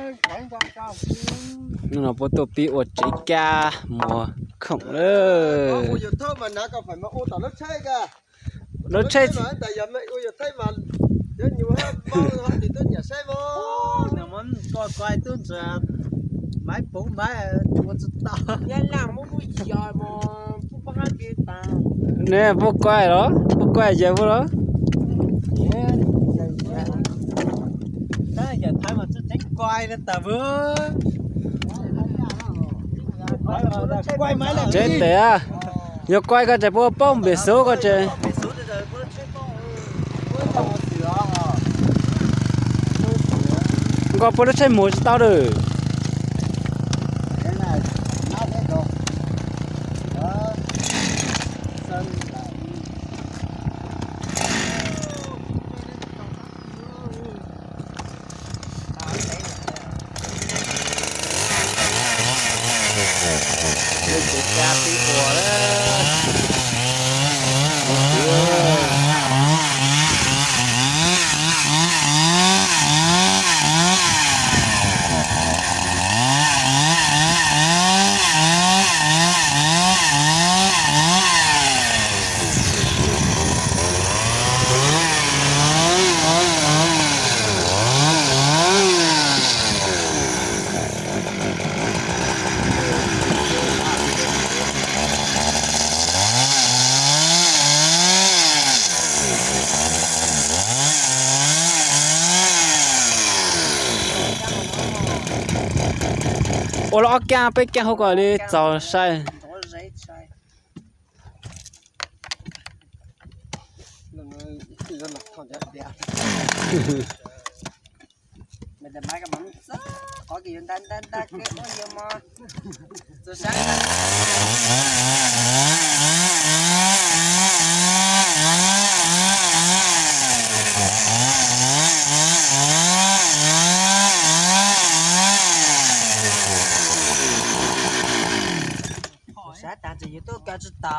Hnub no puab tuaj pib ua tsev kab muag khoom lawm. Lub tsheb, ne puab kuaj los, puab kuaj yawg puab los. Tsev tes, yog kuaj koj tseem puab paub npem xub koj tseem. Nkoj puab lub tsheb muag tsis tau lawm. Ua los ob kaab peb kaab hauv ko li txaus sai. Sab tas ces yuav tuaj kaw tsis tau.